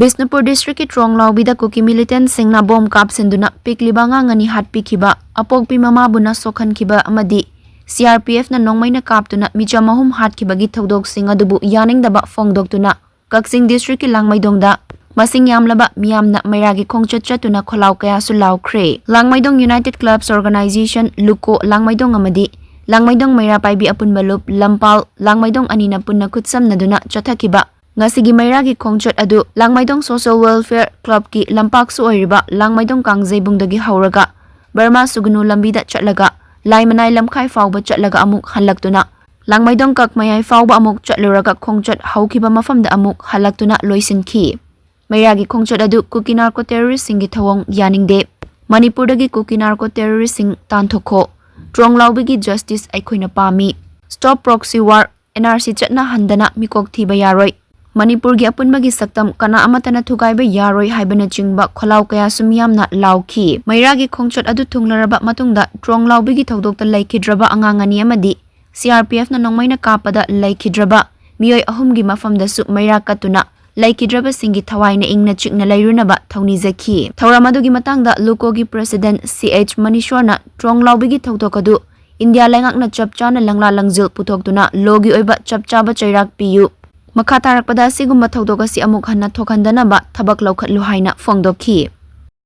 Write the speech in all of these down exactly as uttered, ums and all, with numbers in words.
ꯕꯤꯁꯅꯨꯄꯨꯔ ꯗꯤꯁꯇ꯭ꯔꯤꯛꯀꯤ ꯇ꯭ꯔꯣꯡꯂꯥꯎꯕꯤꯗ ꯀꯨꯀꯤ ꯃꯤꯂꯤꯇꯦꯟꯁꯤꯡꯅ ꯕꯣꯝ ꯀꯥꯞꯁꯤꯟꯗꯨꯅ ꯄꯤꯛꯂꯤꯕ ꯑꯉꯥꯡ ꯑꯅꯤ ꯍꯥꯠꯄꯤꯈꯤꯕ, ꯑꯄꯣꯛꯄꯤ ꯃꯃꯥꯕꯨꯅ ꯁꯣꯛꯍꯟꯈꯤꯕ ꯑꯃꯗꯤ ꯁꯤ ꯑꯥꯔ ꯄꯤ ꯑꯦꯐꯅ ꯅꯣꯡꯃꯩꯅ ꯀꯥꯞꯇꯨꯅ ꯃꯤꯆꯝ ꯑꯍꯨꯝ ꯍꯥꯠꯈꯤꯕꯒꯤ ꯊꯧꯗꯣꯛꯁꯤꯡ ꯑꯗꯨꯕꯨ ꯌꯥꯅꯤꯡꯗꯕ ꯐꯣꯡꯗꯣꯛꯇꯨꯅ ꯀꯛꯆꯤꯡ ꯗꯤꯁꯇ꯭ꯔꯤꯛꯀꯤ ꯂꯥꯡꯃꯩꯗꯣꯡꯗ ꯃꯁꯤꯡ ꯌꯥꯝꯂꯕ ꯃꯤꯌꯥꯝꯅ ꯃꯩꯔꯥꯒꯤ ꯈꯣꯡꯆꯠ ꯆꯠꯇꯨꯅ ꯈꯣꯜꯂꯥꯎ ꯀꯌꯥꯁꯨ ꯂꯥꯎꯈ꯭ꯔꯦ꯫ ꯂꯥꯡꯃꯩꯗꯣꯡ ꯌꯨꯅꯥꯏꯇꯦꯗ ꯀ꯭ꯂꯕꯁ ꯑꯣꯔꯒꯅꯥꯏꯖꯦꯁꯟ, ꯂꯨꯀꯣ ꯂꯥꯡꯃꯩꯗꯣꯡ ꯑꯃꯗꯤ ꯂꯥꯡꯃꯩꯗꯣꯡ ꯃꯩꯔꯥ ꯄꯥꯏꯕꯤ ꯑꯄꯨꯟꯕ ꯂꯨꯞ, ꯂꯝꯄꯥꯜ ꯂꯥꯡꯃꯩꯗꯣꯡ ꯑꯅꯤꯅ ꯄꯨꯟꯅ ꯈꯨꯠꯁꯝꯅꯗꯨꯅ ꯆꯠꯊꯈꯤꯕ ꯉꯁꯤꯒꯤ ꯃꯩꯔꯥꯒꯤ ꯈꯣꯡꯆꯠ ꯑꯗꯨ ꯂꯥꯡꯃꯩꯗꯣꯡ ꯁꯣꯁꯤꯌꯦꯜ ꯋꯦꯜꯐꯤꯌꯔ ꯀ꯭ꯂꯕꯀꯤ ꯂꯝꯄꯥꯛꯁꯨ ꯑꯣꯏꯔꯤꯕ ꯂꯥꯡꯃꯩꯗꯣꯡ ꯀꯥꯡꯖꯩꯕꯨꯡꯗꯒꯤ ꯍꯧꯔꯒ ꯕꯔꯃꯥ ꯁꯨꯒꯅꯨ ꯂꯝꯕꯤꯗ ꯆꯠꯂꯒ ꯂꯥꯏꯃꯅꯥꯏ ꯂꯝꯈꯥꯏ ꯐꯥꯎꯕ ꯆꯠꯂꯒ ꯑꯃꯨꯛ ꯍꯜꯂꯛꯇꯨꯅ ꯂꯥꯡꯃꯩꯗꯣꯡ ꯀꯛꯃꯌꯥꯏ ꯐꯥꯎꯕ ꯑꯃꯨꯛ ꯆꯠꯂꯨꯔꯒ ꯈꯣꯡꯆꯠ ꯍꯧꯈꯤꯕ ꯃꯐꯝꯗ ꯑꯃꯨꯛ ꯍꯜꯂꯛꯇꯨꯅ ꯂꯣꯏꯁꯤꯟꯈꯤ꯫ ꯃꯩꯔꯥꯒꯤ ꯈꯣꯡꯆꯠ ꯑꯗꯨ ꯀꯨꯀꯤ ꯅꯥꯔꯀꯣ ꯇꯦꯔꯣꯔꯤꯁꯁꯤꯡꯒꯤ ꯊꯧꯑꯣꯡ ꯌꯥꯅꯤꯡꯗꯦ, ꯃꯅꯤꯄꯨꯔꯗꯒꯤ ꯀꯨꯀꯤ ꯅꯥꯔꯀꯣ ꯇꯦꯔꯣꯔꯤꯁꯁꯤꯡ ꯇꯥꯟꯊꯣꯛꯈꯣ, ꯇ꯭ꯔꯣꯡꯂꯥꯎꯕꯤꯒꯤ ꯖꯁꯇꯤꯁ ꯑꯩꯈꯣꯏꯅ ꯄꯥꯝꯃꯤ, stop proxy war, N R C ꯆꯠꯅꯍꯟꯗꯅ ꯃꯤꯀꯣꯛ ꯊꯤꯕ ꯌꯥꯔꯣꯏ, ꯃꯅꯤꯄꯨꯔꯒꯤ ꯑꯄꯨꯟꯕꯒꯤ ꯁꯛꯇꯝ ꯀꯅꯥ ꯑꯃꯠꯇꯅ ꯊꯨꯒꯥꯏꯕ ꯌꯥꯔꯣꯏ ꯍꯥꯏꯕꯅꯆꯤꯡꯕ ꯈꯣꯜꯂꯥꯎ ꯀꯌꯥꯁꯨ ꯃꯤꯌꯥꯝꯅ ꯂꯥꯎꯈꯤ꯫ ꯃꯩꯔꯥꯒꯤ ꯈꯣꯡꯆꯠ ꯑꯗꯨ ꯊꯨꯡꯂꯔꯕ ꯃꯇꯨꯡꯗ ꯇ꯭ꯔꯣꯡꯂꯥꯎꯕꯤꯒꯤ ꯊꯧꯗꯣꯛꯇ ꯂꯩꯈꯤꯗ꯭ꯔꯕ ꯑꯉꯥꯡ ꯑꯅꯤ ꯑꯃꯗꯤ ꯁꯤ ꯑꯥꯔ ꯄꯤ ꯑꯦꯐꯅ ꯅꯣꯡꯃꯩꯅ ꯀꯥꯞꯄꯗ ꯂꯩꯈꯤꯗ꯭ꯔꯕ ꯃꯤꯑꯣꯏ ꯑꯍꯨꯝꯒꯤ ꯃꯐꯝꯗꯁꯨ ꯃꯩꯔꯥ ꯀꯠꯇꯨꯅ ꯂꯩꯈꯤꯗ꯭ꯔꯕꯁꯤꯡꯒꯤ ꯊꯋꯥꯏꯅ ꯏꯪꯅ ꯆꯤꯛꯅ ꯂꯩꯔꯨꯅꯕ ꯊꯧꯅꯤꯖꯈꯤ꯫ ꯊꯧꯔꯝ ꯑꯗꯨꯒꯤ ꯃꯇꯥꯡꯗ ꯂꯨꯀꯣꯒꯤ ꯄ꯭ꯔꯦꯁꯤꯗꯦꯟꯠ ꯁꯤ ꯑꯩꯆ ꯃꯅꯤꯁꯣꯔꯅ ꯇ꯭ꯔꯣꯡꯂꯥꯎꯕꯤꯒꯤ ꯊꯧꯗꯣꯛ ꯑꯗꯨ ꯏꯟꯗꯤꯌꯥ ꯂꯩꯉꯥꯛꯅ ꯆꯞ ꯆꯥꯅ ꯂꯪꯂꯥ ꯂꯪꯖꯤꯜ ꯄꯨꯊꯣꯛꯇꯨꯅ ꯂꯣꯒꯤ ꯑꯣꯏꯕ ꯆꯞ ꯆꯥꯕ ꯆꯩꯔꯥꯛ ꯄꯤꯌꯨ꯫ ꯃꯈꯥ ꯇꯥꯔꯛꯄꯗ ꯑꯁꯤꯒꯨꯝꯕ ꯊꯧꯗꯣꯛ ꯑꯁꯤ ꯑꯃꯨꯛ ꯍꯟꯅ ꯊꯣꯛꯍꯟꯗꯅꯕ ꯊꯕꯛ ꯂꯧꯈꯠꯂꯨ ꯍꯥꯏꯅ ꯐꯣꯡꯗꯣꯛꯈꯤ꯫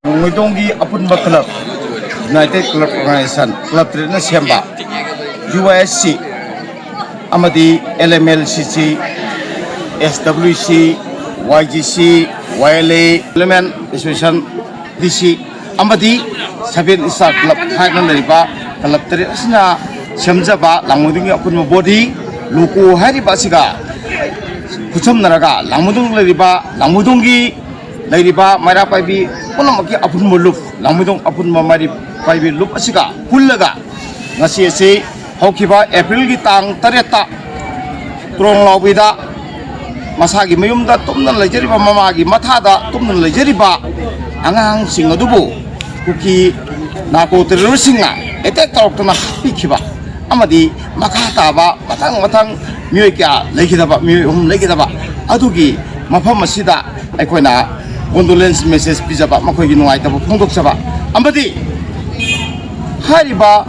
ꯂꯥꯡꯃꯩꯗꯣꯡꯒꯤ ꯑꯄꯨꯟꯕ club, united club organisation, club ꯇꯔꯦꯠꯅ ꯁꯦꯝꯕ ꯌꯨ ꯑꯥꯏ ꯑꯦꯁ ꯁꯤ ꯑꯃꯗꯤ ꯑꯦꯜ ꯑꯦꯝ ꯑꯦꯜ ꯁꯤ ꯁꯤ, ꯑꯦꯁ ꯗꯕ꯭ꯂꯤꯎ ꯁꯤ, Y G C, Y L A, women association, D C ꯑꯃꯗꯤ ꯁꯚꯦꯟ ꯏꯁꯇꯥꯔ ꯀ꯭ꯂꯕ ꯍꯥꯏꯅ ꯂꯩꯔꯤꯕ ꯀ꯭ꯂꯕ ꯇꯔꯦꯠ ꯑꯁꯤꯅ ꯁꯦꯝꯖꯕ ꯂꯥꯡꯃꯩꯗꯣꯡꯒꯤ ꯑꯄꯨꯟꯕ ꯕꯣꯗꯤ ꯂꯨꯀꯣ ꯍꯥꯏꯔꯤꯕ ꯑꯁꯤꯒ ꯈꯨꯠꯁꯝꯅꯔꯒ ꯂꯥꯡꯃꯩꯗꯣꯡ ꯂꯩꯔꯤꯕ ꯂꯥꯡꯃꯩꯗꯣꯡꯒꯤ ꯂꯩꯔꯤꯕ ꯃꯩꯔꯥ ꯄꯥꯏꯕꯤ ꯄꯨꯝꯅꯃꯛꯀꯤ ꯑꯄꯨꯟꯕ ꯂꯨꯞ, ꯂꯥꯡꯃꯩꯗꯣꯡ ꯑꯄꯨꯟꯕ ꯃꯩꯔꯥ ꯄꯥꯏꯕꯤ ꯂꯨꯞ ꯑꯁꯤꯒ ꯄꯨꯜꯂꯒ ꯉꯁꯤ ꯑꯁꯤ ꯍꯧꯈꯤꯕ ꯑꯦꯄ꯭ꯔꯤꯜꯒꯤ ꯇꯥꯡ ꯇꯔꯦꯠꯇ ꯇ꯭ꯔꯣꯡ ꯂꯥꯎꯕꯤꯗ ꯃꯁꯥꯒꯤ ꯃꯌꯨꯝꯗ ꯇꯨꯝꯗꯨꯅ ꯂꯩꯖꯔꯤꯕ, ꯃꯃꯥꯒꯤ ꯃꯊꯥꯗ ꯇꯨꯝꯗꯨꯅ ꯂꯩꯖꯔꯤꯕ ꯑꯉꯥꯡꯁꯤꯡ ꯑꯗꯨꯕꯨ ꯀꯨꯀꯤ ꯅꯥꯔꯀꯣ ꯇꯦꯔꯣꯔꯤꯁꯁꯤꯡꯅ ꯑꯦꯇꯦꯛ ꯇꯧꯔꯛꯇꯨꯅ ꯍꯥꯠꯄꯤꯈꯤꯕ ꯑꯃꯗꯤ ꯃꯈꯥ ꯇꯥꯕ ꯃꯊꯪ ꯃꯊꯪ ꯃꯤꯑꯣꯏ ꯀꯌꯥ ꯂꯩꯈꯤꯗꯕ, ꯃꯤꯑꯣꯏ ꯑꯍꯨꯝ ꯂꯩꯈꯤꯗꯕ ꯑꯗꯨꯒꯤ ꯃꯐꯝ ꯑꯁꯤꯗ ꯑꯩꯈꯣꯏꯅ condolence message ꯄꯤꯖꯕ, ꯃꯈꯣꯏꯒꯤ ꯅꯨꯡꯉꯥꯏꯇꯕ ꯐꯣꯡꯗꯣꯛꯆꯕ ꯑꯃꯗꯤ ꯍꯥꯏꯔꯤꯕ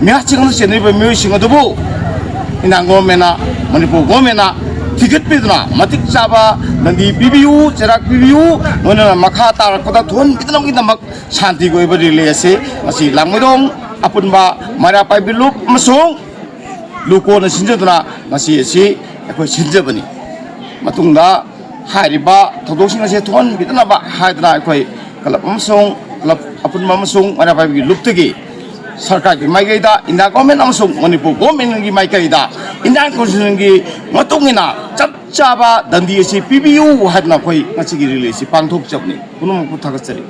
ꯃꯤꯍꯥꯠꯁꯤꯡ ꯑꯃꯗ ꯆꯦꯟꯅꯔꯤꯕ ꯃꯤꯑꯣꯏꯁꯤꯡ ꯑꯗꯨꯕꯨ ꯏꯟꯗꯤꯌꯥ ꯒꯣꯔꯃꯦꯟꯅ, ꯃꯅꯤꯄꯨꯔ ꯒꯣꯔꯃꯦꯟꯅ ꯊꯤꯒꯠꯄꯤꯗꯨꯅ ꯃꯇꯤꯛ ꯆꯥꯕ ꯗꯟꯗꯤ ꯄꯤꯕꯤꯌꯨ, ꯆꯩꯔꯥꯛ ꯄꯤꯕꯤꯌꯨ꯫ ꯂꯣꯏꯅꯅ ꯃꯈꯥ ꯇꯥꯔꯛꯄꯗ ꯊꯣꯛꯍꯟꯕꯤꯗꯅꯕꯒꯤꯗꯃꯛ ꯁꯥꯟꯇꯤꯒꯤ ꯑꯣꯏꯕ ꯔꯦꯂꯤ ꯑꯁꯤ ꯉꯁꯤ ꯂꯥꯡꯃꯩꯗꯣꯡ ꯑꯄꯨꯟꯕ ꯃꯩꯔꯥ ꯄꯥꯏꯕꯤ ꯂꯨꯞ ꯑꯃꯁꯨꯡ ꯂꯨꯀꯣꯅ ꯁꯤꯟꯖꯗꯨꯅ ꯉꯁꯤ ꯑꯁꯤ ꯑꯩꯈꯣꯏ ꯁꯤꯟꯖꯕꯅꯤ꯫ ꯃꯇꯨꯡꯗ ꯍꯥꯏꯔꯤꯕ ꯊꯧꯗꯣꯛꯁꯤꯡ ꯑꯁꯤ ꯊꯣꯛꯍꯟꯕꯤꯗꯅꯕ ꯍꯥꯏꯗꯨꯅ ꯑꯩꯈꯣꯏ ꯀ꯭ꯂꯕ ꯑꯃꯁꯨꯡ ꯀ꯭ꯂꯕ ꯑꯄꯨꯟꯕ ꯑꯃꯁꯨꯡ ꯃꯩꯔꯥ ꯄꯥꯏꯕꯤꯒꯤ ꯂꯨꯞꯇꯒꯤ ꯁꯔꯀꯥꯔꯒꯤ ꯃꯥꯏꯀꯩꯗ, ꯏꯟꯗꯤꯌꯥ ꯒꯣꯔꯃꯦꯟ ꯑꯃꯁꯨꯡ ꯃꯅꯤꯄꯨꯔ ꯒꯣꯔꯃꯦꯟꯒꯤ ꯃꯥꯏꯀꯩꯗ ꯏꯟꯗꯤꯌꯥꯟ ꯀꯣꯟꯁꯇꯤꯇ꯭ꯌꯨꯁꯟꯒꯤ ꯃꯇꯨꯡ ꯏꯟꯅ ꯆꯞ ꯆꯥꯕ ꯗꯟꯗꯤ ꯑꯁꯤ ꯄꯤꯕꯤꯌꯨ ꯍꯥꯏꯗꯅ ꯑꯩꯈꯣꯏ ꯉꯁꯤꯒꯤ ꯔꯦꯂꯤ ꯑꯁꯤ ꯄꯥꯡꯊꯣꯛꯆꯕꯅꯤ꯫ ꯄꯨꯝꯅꯃꯛꯄꯨ ꯊꯥꯒꯠꯆꯔꯤ꯫